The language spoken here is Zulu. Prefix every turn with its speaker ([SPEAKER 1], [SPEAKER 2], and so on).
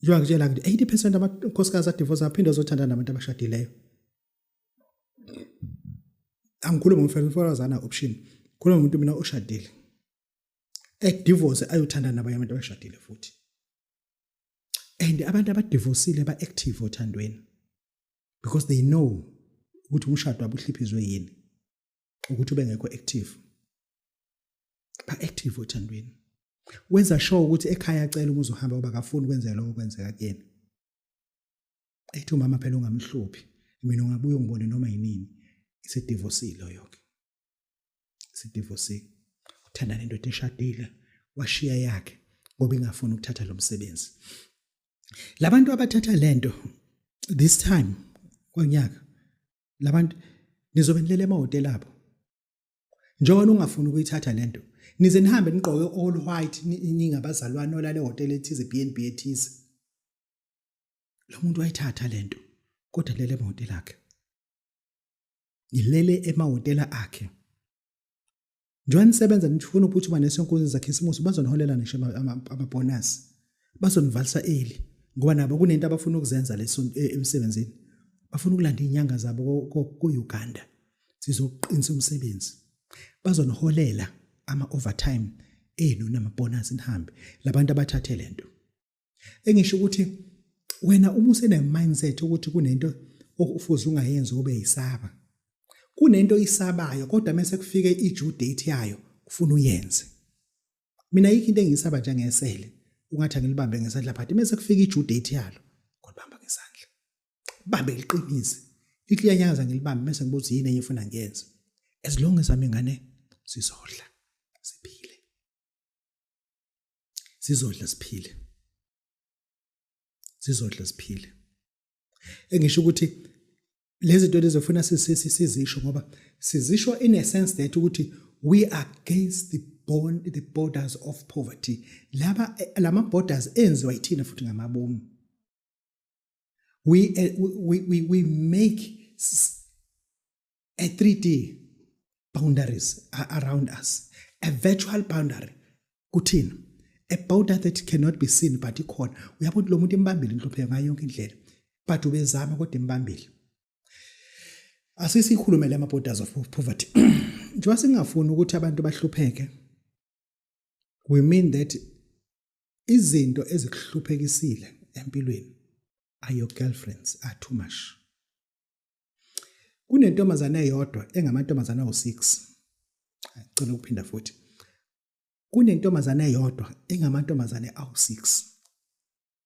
[SPEAKER 1] Njengoba ngitshela ngithi 80% amakhosikazi adivorce aphinde azothandana nabantu abashadileyo. Angikhulumi ngomfelokazana option. Khuluma ngomuntu mina oshadile. Edivorce ayothandana nabanye abantu abashadile futhi. And abantu abadivorcile ba active othandweni because they know ukuthi umshado wabo uhliphizwe yini ukuthi ubengekho active. Ba active othandweni. Wenza sure ukuthi ekhaya acela uma uzohamba ngoba akafuni kwenzeka lokho kwenzeka kuyena. Ethi umama phela ungamhluphi mina ungabuye ungibone noma yinini. Isedivosile yonke. Isedivosile. Uthanda nendoda eshadile washiya yakhe ngoba ingafuni ukuthatha lo msebenzi. Labantu abathatha lento this time konyaka labantu nizobe nilele emahhotela abo. Njengoba ungafuni ukuyithatha lento nize nihambe nigqoke all white ningabazalwane olale ehhotela ethize B&B ethize. Lo muntu wayithatha lento kodwa lele emahhotela akhe. Ngilele emahhotela akhe. Njengoba nisebenza nifuna ukuphuthuma nesenkonzo zakhisimusi bazoniholela ngisho amabonus. Bazonivalisa early ngoba nabo kunento abafuna ukuzenza leso emsebenzini. Bafuna ukulanda izinyanga zabo ku-Uganda. Sizoqinisa umsebenzi. Bazoniholela ama-overtime enu namabonus nihambe. Labantu abathathe lento. Engisho ukuthi wena uma usene mindset ukuthi kunento ofuze ungayenzi ube yisaba. Kunento oyisabayo kodwa mase kufike i-due date yayo ufuna uyenze. Mina ayikho into engiyisaba njengesele ungathi angilibambe ngesandla but mase kufika i-due date yalo ngolibamba ngesandla. Bambe liqinise. Lithi liyanyaza ngilibambe mase ngibuza yini enye efuna ngiyenze. As long as ami ngane sizodla siphile. Sizodla siphile. Sizodla siphile. Engisho ukuthi lezi zinto lezi ufuna sizisho ngoba sizisho in a sense that ukuthi we are against the bond the borders of poverty. Laba lama borders enziwa yithina futhi ngamabomu. We make a 3D boundaries around us, a virtual boundary kuthina, a border that cannot be seen but ikhona. Uyabona lo muntu imbambile inhlupheko ngayo yonke indlela, but ubezama kodwa imbambile. Asisikhulume lama borders of poverty. Njengoba singafuni ukuthi abantu bahlupheke, we mean that izinto ezikuhluphekisile empilweni are your girlfriends are too much. Kunentombazane eyodwa engamantombazane awu-6. Ngicela ukuphinda futhi. Kunentombazane eyodwa engamantombazane awu-6.